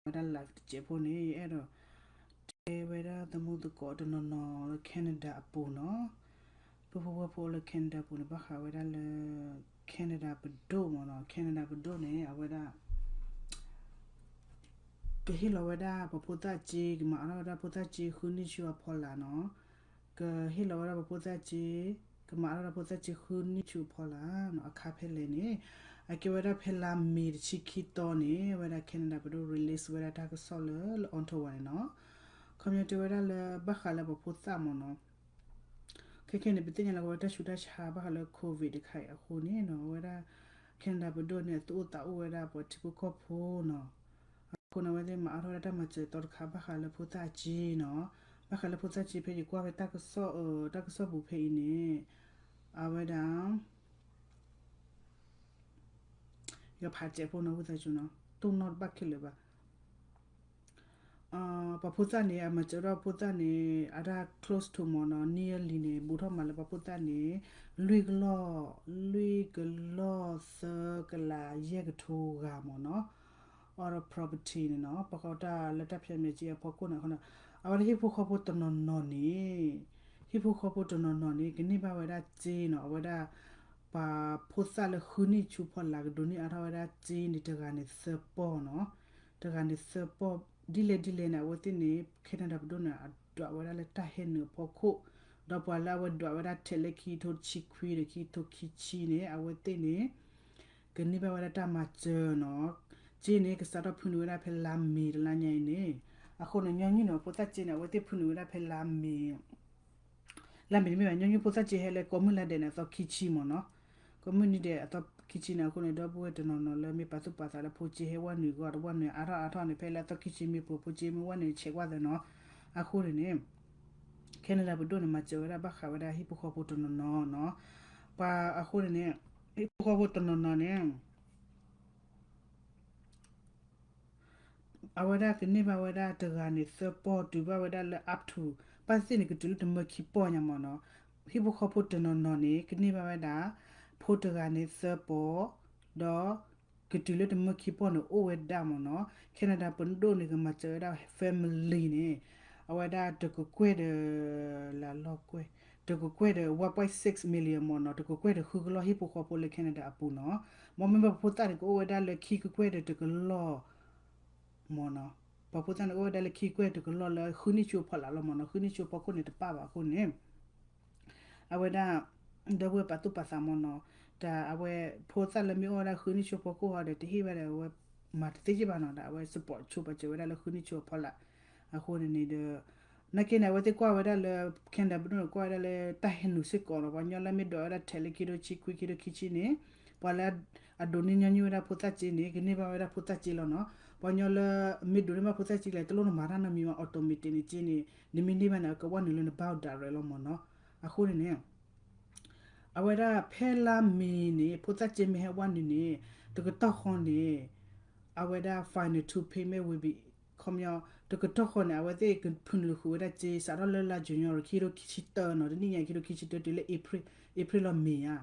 ယအဲၣ်ဒိးတဲဝဲဒၣ် live တစဲးဖိန့ၣ် ယအဲၣ်ဒိးတဲဝဲဒၣ်သမူသကိးတနီၤနီၤလၢ Canada အပူၤနီၤ, ပုၢ်ဖိဝဲၢ်ဖိအိၣ်လၢ Canada အပူၤန့ၣ် ဘၣ်ဃးဝဲဒၣ်လၢ Canada ပဒိၣ်မ့ၢ်နီၤ, Canada ပဒိၣ်န့ၣ် အဝဲဒၣ် ကဟ့ၣ်လီၤဝဲဒၣ်ပှၤဖိသၣ်စ့, ကမၤအါထီၣ်ဝဲဒၣ်ဖိသၣ်စ့ဃုနံၣ်ဆူအဖီလာ်နီၤ, ကဟ့ၣ်လီၤဝဲဒၣ်ပှၤဖိသၣ်စ့, ကမၤအါထီၣ်ဝဲဒၣ်ဖိသၣ်စ့ဃုနံၣ်ဆူအဖီလာ်နီၤ, အခါဖဲလဲၣ်န့ၣ် အကဲဝဲဒၣ်ဖဲလါမ့ၤတဆံခံသီန့ၣ် အဝဲဒၣ် Canada ပဒိၣ် release ဝဲဒၣ်တၢ်ကစီၣ်လၢ လၢ Ottawa န့ၣ်နီၤ, ခီပညီတဲဝဲဒၣ်လၢဘၣ်ဃးလၢပှၤဖိသၣ်မ့ၢ်နီၤ, ခဲခဲန့ၣ် ပသ့ၣ်ညါလၢကဝဲတၢ်ဆူးတၢ်ဆါဘၣ်ဃးလၢ COVID တခါအံၤအဃိန့ၣ်နီၤ, အဝဲဒၣ် Canada ပဒိၣ်န့ၣ် အသူၣ်အိၣ်သးအိၣ်ဝဲဒၣ်ပှၤထံဖိကီၢ်ဖိနီၤ, အဃိန့ၣ် အဝဲသ့ၣ်မၤအါထီၣ်ဝဲဒၣ်တၢ်မၤစၢၤသီတခါဘၣ်ဃးလၢဖိသၣ်စ့နီၤ, ဘၣ်ဃးလၢဖိသၣ်စ့ဖဲယကွၢ်ဖဲတၢ်ကစီၣ် တၢ်ကစီၣ်ပူၤဖဲအံၤန့ၣ် အဝဲဒၣ် ယကဖးစဲးဖိနီၤ ဝံသးစူၤနီၤ, တိၢ်နီၣ်တဘၣ်ခဲလၢာ်ဘၣ်. ပှၤဖိသၣ်န့ၣ် အမၤစၢၤထီၣ်ဖိသၣ်န့ၣ် အတၢ် close to မ့ၢ်နီၤ, nearly န့ၣ် ဘူးထီၣ်မးလၢပှၤဖိသၣ်န့ၣ် လွံၢ်ကလီၢ်, လွံၢ်ကလီၢ်သၢကလးယဲၢ်ကထိဂၤမ့ၢ်နီၤ, အီၤဒီး property န့ၣ်နီၤ, ပှၤဃီတၢ်လၢတၢ်ဖၠၣ်မဲာ်က့အဖီခိၣ်န့ၣ်အဃိန့ၣ်, အဝဲဒၣ်ဟံၣ်ဖိဃီဖိတနီၤနီၤန့ၣ်, ဟံၣ်ဖိဃီဖိတနီၤနီၤန့ၣ် ကန့ၢ်ဘၣ်ဝဲဒၣ်စ့နီၤ, အဝဲဒၣ် ပှၤဖိသၣ်လၢဃုနံၣ်ဆူဖီလာ်ကဒိးန့ၢ်အါထီၣ်ဝဲဒၣ်စ့န့ၣ် တဂၤန့ၣ်သၢပီၢ်နီၤ, တဂၤန့ၣ်သၢပီၢ်, ဒ်လဲၣ်ဒ်လဲၣ်န့ၣ် အဝဲသ့ၣ်န့ၣ် Canada ပဒိၣ်န့ၣ် အဒွးဝဲဒၣ်လၢတၢ်ဟဲနုာ်အဖီခိၣ်, ဒီးပှၤလၢအဝဲဒွးဝဲဒၣ်ထဲးလၢခံကထိတဆံခွံဒီးခံကထိခံဆံန့ၣ် အဝဲသ့ၣ်န့ၣ် ကန့ၢ်ဘၣ်ဝဲဒၣ်တၢ်မၤစၢၤနီၤ, စ့န့ၣ် ကစးထီၣ်ဖုးနုာ်ဝဲဒၣ်ဖဲလါမ့ၤတလါညါအံၤန့ၣ်, အဃိန့ၣ် ညီနုၢ်န့ၣ် ဖိသၣ်စ့န့ၣ် အဝဲသ့ၣ်ဖုးနုာ်ဝဲဒၣ်ဖဲလါမ့ၤ လါမ့ၤတမ့ၢ်ဘၣ်, ညီနုၢ်ဖိသၣ်စ့ဟဲလၢကိးမုၢ်လါဒဲးန့ၣ် အသီခံဆံမ့ၢ်နီၤ, ကိးမုၢ်နံၤဒဲးအသီခံဆံန့ၣ် အဃိန့ၣ် ဒီပုၢ်ဝဲၢ်တနီၤနီၤလၢမ့ၢ်ပာ်သူၣ်ပာ်သးလၢဖိစ့ဟဲဝဲနုာ်ဂီၢ် တဝဲနုာ်အါထီၣ်အါထီၣ်န့ၣ် ဖဲလၢအသီခံဆံမ့ၢ်ပှဲၤ ဖိစ့မ့ၢ်ဝဲနုာ်ဆဲးကွၢ်သၢနီၤ, အဃိန့ၣ်န့ၣ် Canada ပဒိၣ်န့ၣ် မၤစၢၤဝဲဒၣ်ဘၣ်ဃးဝဲဒၣ်ဟံၣ်ဖိဃီဖိတနီၤနီၤနီၤ, ပှၤအဃိန့ၣ်န့ၣ် ဟံၣ်ဖိဃီဖိတနီၤနီၤန့ၣ် အဝဲဒၣ်ကန့ၢ်ဘၣ်ဝဲဒၣ်တဂၤန့ၣ်သၢပီၢ် တုၤဘၣ်ဝဲဒၣ်လၢ up to ဘၣ်သ့ၣ်န့ၣ် ကတုၤလၢတမၢခံပီၢ်ညါမ့ၢ်နီၤ, ဟံၣ်ဖိဃီဖိတနီၤနီၤန့ၣ် ကန့ၢ်ဘၣ်ဝဲဒၣ် ဖိတဂၤန့ၣ်သၢပီၢ်, ဒီးကတုၤလၢတမၢခံပီၢ်န့ၣ်အိၣ်ဝဲဒၣ်မ့ၢ်နီၤ, Canada ပဒိၣ်န့ၣ် ကမၤစၢၤဝဲဒၣ် family န့ၣ် အဝဲဒၣ်တကကွဲၢ်ဒီး လၢလီၢ်ကွဲၢ် တကကွဲၢ်ဒီး one point six million မ့ၢ်နီၤ, တကကွဲၢ်ဒီးဃုကလီၢ်ဟံၣ်ဖိဃီဖိလၢ Canada အပူၤနီၤ, မ်မ့မ့ၢ်ပှၤဖိသၣ်န့ၣ် ကအိၣ်ဝဲဒၣ်လၢခံကကွဲၢ်ဒီးတကလီၢ် မ့ၢ်နီၤ, ပှၤဖိသၣ်န့ၣ် ကအိၣ်ဝဲဒၣ်လၢခံကကွဲၢ်တကလီၢ်လၢဃုနံၣ်ဆူအဖီလာ်လီၤမ့ၢ်နီၤ, ဃုနံၣ်ဆူအဖီခိၣ်န့ၣ်တပၣ်ဘၣ်အဃိန့ၣ် အဝဲဒၣ် ဒီပုၢ်ဝဲၢ်ပာ်သူၣ်ပာ်သးမ့ၢ်နီၤ, တၢ်အဝဲဖိသၣ်လၢမ့ၢ်အိၣ်ဝဲဒၣ်ဃုနံၣ်ဆူအဖီခိၣ်ဟီဒီး တဟ့ၣ်ဝဲဒီးအဝဲ မၤတသ့က့ဘၣ်နီၤ, ဒီးအဝဲ support ဆိပာ်စၢၤဝဲဒၣ်လၢဃုနံၣ်ဆူအဖီလာ်, အဃိန့ၣ်န့ၣ်ဒီး နာ်က့န့ၣ် အဝဲသ့ၣ်ကွၢ်ဝဲဒၣ်လၢ Canada ပဒိၣ်န့ၣ် ကွၢ်ဝဲဒၣ်လၢတၢ်ဟဲနုာ်စ့ၢ်ကီးနီၤ, ပှၤကညီလၢမ့ၢ်ဒွးဝဲဒၣ်ထဲးလၢခံကထိတဆံခွံ ခံကထိခံဆံန့ၣ် ပှၤလၢအဒိးန့ၢ်ညီနုၢ်ဝဲဒၣ်ဖိသၣ်စ့န့ၣ် ကန့ၢ်ဘၣ်ဝဲဒၣ်ဖိသၣ်စ့လီၤနီၤ, ပှၤကညီလၢမ့ၢ်ဒိးန့ၢ်ဘၣ်ဖိသၣ်စ့လဲၣ် တလိၣ်နမၤတၢ်နီတမံၤဘၣ် automatic န့ၣ်စ့န့ၣ် နမ့ၢ်န့ၢ်ဘၣ်န့ၣ် အကဝဲနုာ်လၢန boundary လီၤမ့ၢ်နီၤ, အဃိန့ၣ်န့ၣ် အဝဲဒၣ်ဖဲလါမ့ၤန့ၣ် ဖိသၣ်စ့မ့ၢ်ဟဲဝဲနုာ်န့ၣ် တကတီၢ်ဃီန့ၣ် အဝဲဒၣ် final two payment will be ခီပညီ တကတီၢ်ဃီန့ၣ် အဝဲသ့ၣ်ကဖုနုာ်ဃုာ်ဝဲဒၣ်စ့ စးထီၣ်လၢလါ January ခံကထိခံဆံတၢနီၤ, တနံၣ်ညါခံကထိခံဆံတၢ တုၤလၢ April လီၤမ့ၤဧါ,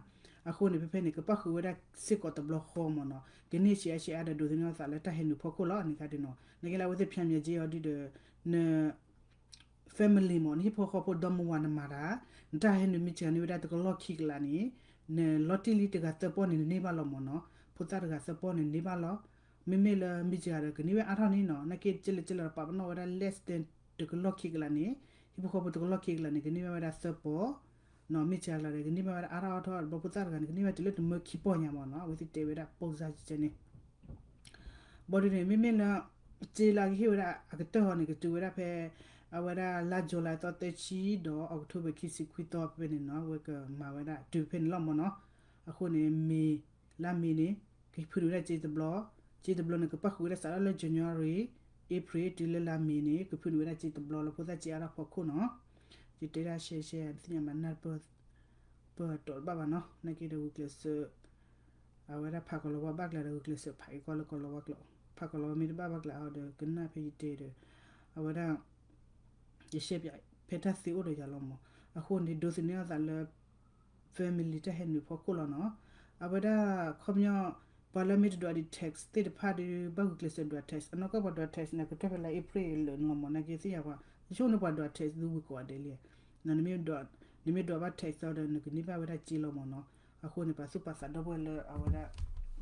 အဃိန့ၣ် ဖဲဖဲန့ၣ် ကပၣ်ဃုာ်ဝဲဒၣ်စ့ၢ်ကီးတဘျီဃီမ့ၢ်နီၤ, ကန့ၢ်ဆံးအါဆံးအါဒီးဒိးသန့ၤအသးလၢတၢ်ဟဲနုာ်ဖီခိၣ်လီၤ, န့ၣ်ခါဒ်နီၤ, နာ်က့လၢအဝဲသ့ၣ်ဖၠးမၠးက့အီၤဒ်ဒီး န family မ့ၢ် နဟံၣ်ဖိဃီဖိဒီမါဝၤနမၤတၢ်, နတၢ်ဟဲနုာ်မ့ၢ်စှၤန့ၢ်ဝဲဒၣ်တကလီၢ်ခံကလးန့ၣ်, နလီၤတံၢ်လံတဂၤသၢပီၢ်န့ၣ် နန့ၢ်ဘၣ်လီၤမ့ၢ်နီၤ, ဖိသၣ်တဂၤသၢပီၢ်န့ၣ် နန့ၢ်ဘၣ်လီၤ, မ့မ့ၢ်လၢမ့ၢ်စှၤဒီးကန့ၢ်ဝဲအါထီၣ်န့ၣ်နီၤ, နာ်က့ကလဲၣ်ကလဲၣ်ဒီးပာ်ပနီၣ်ဝဲဒၣ် less than တကလီၢ်ခံကလးန့ၣ်, ဟံၣ်ဖိဃီဖိတကလီၢ်ခံကလးန့ၣ် ကန့ၢ်ဘၣ်ဝဲဒၣ်သၢပီၢ် နီၤ, မ့ၢ်စှၤလီၤဒီး ကန့ၢ်ဘၣ်ဝဲဒၣ်အါထီၣ်အါထီၣ် ဘီဖိသၣ်တဂၤန့ၣ်ကန့ၢ်ဘၣ်တုၤလၢတမၢခံပီၢ်ညါမ့ၢ်နီၤ, အဝဲသ့ၣ်တဲဝဲဒၣ် ပိၢ်စၢ်ကဲန့ၣ် ဘၣ်ဒုးန့ၣ် မ့မ့ၢ်လၢ စ့လၢအကဟ့ၣ်ဝဲဒၣ်အကတၢၢ်ဟီန့ၣ် ကတုၤဝဲဒၣ်ဖဲ အဝဲဒၣ်လါ July သီသၢဆံ ဒီး October ခံဆံခွံသီဖဲန့ၣ်နီၤ, အဝဲကမၤဝဲဒၣ်တုၤဖဲန့ၣ်လီၤမ့ၢ်နီၤ, အဃိန့ၣ် မ့ၤ လါမ့ၤန့ၣ် ကဖုနုာ်ဝဲဒၣ်စ့တဘျီ, စ့တဘျီန့ၣ် ကပၣ်ဃုာ်ဝဲဒၣ်စးထီၣ်လၢ January, April တုၤလၢလါမ့ၤန့ၣ် ကဖုနုာ်ဝဲဒၣ်စ့တဘျီလၢဖိသၣ်စ့အါထီၣ်ဖီခိၣ်နီၤ, ယတဲဒၣ်ရှဲရှဲ သ့ၣ်ညါမၤနၢ် ပၢၢ်တီးတဘၣ်ဘၣ်နီၤ, နာ်က့ဒီးဂုာ်ကျဲးစၢး အဝဲဒၣ်ဖးကီၤလၤဝါဘၣ်ကျါဒီး ဂုာ်ကျဲးစၢးဖးက့ၤကွၢ်လၢကီၤလၤဝါကျိာ်, ဖးကီၤလၤဝါမ့ၢ်တဘၣ်ဘၣ်ကျါအီၤဒီး ကနၣ်ဖဲယတဲဒီး အဝဲဒၣ် ယရှဲပၠး ဖဲတၢ်သ့အိၣ်ဒီးယၤလီၤမး, အဃိန့ၣ် ဒိးသန့ၤအသးလၢ family တၢ်ဟဲနုာ်ဖီခိၣ်လီၤနီၤ, အဝဲဒၣ် ခီပညီ ပှၤလၢမ့ၢ်တဒွးဒံး tax သ့ၣ်တဖၣ်ဒီး ဘၣ်ဂုာ်ကျဲးစၢးဒွး tax အနီၢ်ကီၢ်ပှၤဒွး tax န့ၣ် ကတၢၢ်ဖဲလါ April လၢာ်န့ၣ်လီၤမၢ် နာ်က့သ့ၣ်ညါပှၤ ယဆိကမိၣ်န့ၣ်ပှၤဒွး tax ဒုဝံၤကိးဂၤဒဲးလံ. နမ့ၢ်ဒွးဘၣ် tax ဒီး နကန့ၢ်ဘၣ်ဝဲဒၣ်စ့လီၤမၢ်နီၤ. အဃိန့ၣ် ပာ်သူၣ်ပာ်သးဒီပုၢ်ဝဲၢ်လၢအဝဲဒၣ်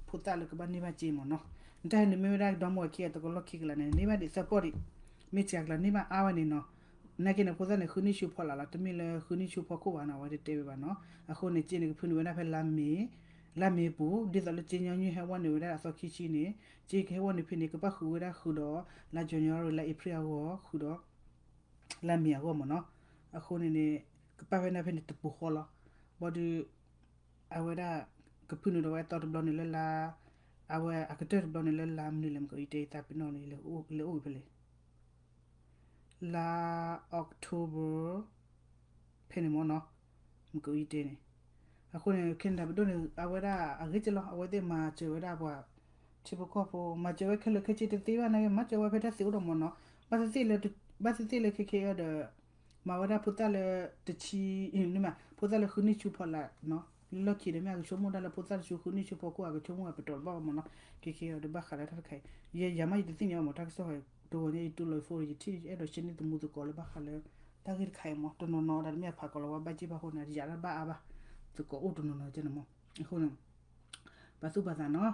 ဖိသၣ်လၢကဘၣ်န့ၢ်ဘၣ်စ့မၢ်နီၤ. နတၢ်ဟဲနမ့ၢ်ဝဲဒၣ်ဒီမါဝၤခံဂၤတကလီၢ်ခံကလးန့ၣ် နန့ၢ်ဘၣ်ဒံးသၢပီၢ်ဒံး မ့ၢ်စှၤကျါန့ၢ်ဘၣ်အါဝဲန့ၣ်နီၤ. နာ်က့န့ၣ် ဖိသၣ်န့ၣ် ဃုနံၣ်ဆူဖီလာ်လီၤ တမ့ၢ်လၢဃုနံၣ်ဆူဖီခိၣ်ဘၣ်နီၤ အဝဲတတဲဝဲဘၣ်နီၤ. အဃိန့ၣ် စ့န့ၣ် ကဖုနုာ်ဝဲဒၣ်ဖဲလါမ့ၤ လါမ့ၤပူၤ ဒ်သိးလၢစ့ညီနုၢ်ဟဲဝီနုာ်ဝဲဒၣ်အသီခံဆံန့ၣ် စ့ကဟဲဝီနုာ်ဖဲန့ၣ် ကဘၣ်ဃုာ်ဝဲဒၣ်ဃုာ်ဒီး လါ January လါ April အဂီၢ် ဃုာ်ဒီး လါမ့ၤအဂီၢ်မၢ်နီၤ. အဃိန့ၣ်န့ၣ် ကပာ်ဝဲဒၣ်ဖဲန့ၣ်တပူၤဃီလီၤ. ဘၣ်ဒီး အဝဲဒၣ် ကဖုနုာ်ဒီးဝဲအသီတဘျီန့ၣ်လၢလါ အဝဲအကတၢၢ်တဘျီန့ၣ်လၢလါမနုၤလဲၣ် မ့ၢ်ကအံၤတဲသးပ့ၤနီၣ်လၢ လဲၤအိၣ်ဖဲလဲၣ် လါ October ဖဲန့ၣ်မၢ်နီၤ မ့ၢ်ကအံၤတဲန့ၣ်. အဃိန့ၣ် Canada ပဒိၣ်န့ၣ် အဝဲဒၣ်အဂ့ၢ်ကလီၤ အဝဲသ့ၣ်မၤစၢၤဝဲဒၣ်ပှၤ ထံဖိကီၢ်ဖိ မၤစၢၤဝဲခဲလၢာ်ခဲဆ့တသ့ဘၣ်နာ်က့ မၤစၢၤဝဲဖဲတၢ်သ့အိၣ်ဒီးမၢ်နီၤ. ဘၣ်သ့ၣ်သ့ၣ်လၢ ဘၣ်သ့ၣ်သ့ၣ်လၢခဲခဲအံၤဒီး မၤဝဲဒၣ်ဖိသၣ်လၢတဆံ ဖိသၣ်လၢဃုနံၣ်ဆူဖီလာ် လၢလီၢ်ခံဒီးမ့ၢ်အကဆိကမိၣ်ဒၣ်လၢဖိသၣ်တဆူဃုနံၣ်ဆူဖီခိၣ် အကဆိကမိၣ်အပတီၢ်တဘၣ်ဘၣ်မၢ်နီၤ. ခဲခဲအံၤဒီးဘၣ်ဃးလၢတၢ်တခါအံၤ ယဲယၤမ့ၢ်ယတသ့ၣ်ညါဘၣ်မၢ် တၢ်ကစီၣ်ဃဲ တဂီၤညါယတူၢ်လိာ်ယဖိဒီး ယထံၣ်ယအဲၣ်ဒိးရှင်းန့ၢ်သမူသကိးလၢဘၣ်ဃးလၢ တၢ်ဂ့ၢ်တခါအံၤမၢ် တနီၤနီၤဒီးတမ့ၢ်အဖးကီးလီၤဝဲဘၣ်က့ၢ်ဘၣ်ဃိန့ၣ် ယၤဒၣ်ဘၣ်အါဘၣ် သကိးအိၣ်တနီၤနီၤကဲန့ၣ်မၢ်. အဃိန့ၣ် ပာ်သူၣ်ပာ်သးနီၤ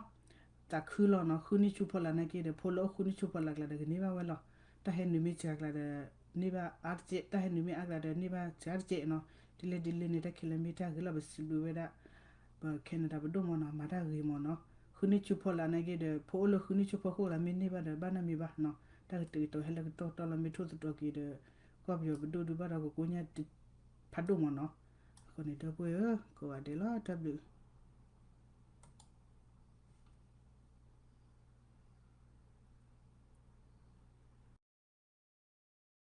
သးခုလီၤနီၤ ဃုနံၣ်ဆူဖီလာ်နာ်က့ဒီး ဖိလၢအိၣ်ဃုနံၣ်ဆူဖီလာ်ကျါဒီးကန့ၢ်ဘၣ်ဝဲလီၤ. တၢ်ဟဲနုာ်မ့ၢ်စှၤကျါဒီး န့ၢ်ဘၣ်အါတကဲး တၢ်ဟဲနုာ်မ့ၢ်အါကျါဒီးန့ၢ်ဘၣ်စှၤတကဲးနီၤ. ဒ်လဲၣ်ဒ်လဲၣ်န့ၣ် တၢ်ခဲလၢာ်မ့ၢ်တၢ်ဂ့ၤလီၤ ပစံးဘျုးဝဲဒၣ် ပ Canada ပဒိၣ်မၢ်နီၤ မၤတၢ်ဂ့ၤမၢ်နီၤ. ဃုနံၣ်ဆူဖီလာ်နာ်က့ဒီး ဖိအိၣ်လၢဃုနံၣ်ဆူဖီခိၣ်လၢမ့ၢ်န့ၢ်ဘၣ်ဒီး ဘၣ်နီတမံၤဘၣ်နီၤ. တၢ်ကတဲာ်ကတီၤဟဲလၢကတီၢ်တီလီၤ မ့ၢ်ထိၣ်သတြီၤက့ၤဒီး ကီၢ်ပယီၤပဒိၣ်ဒုးဘၣ်ဒီးကကိညၢ်ဖးဒိၣ်မၢ်နီၤ. အဃိန့ၣ် ဒီပုၢ်ဝဲၢ်ဧၢ ကိးဂၤဒဲးလီၤ တၢ်ဘျုး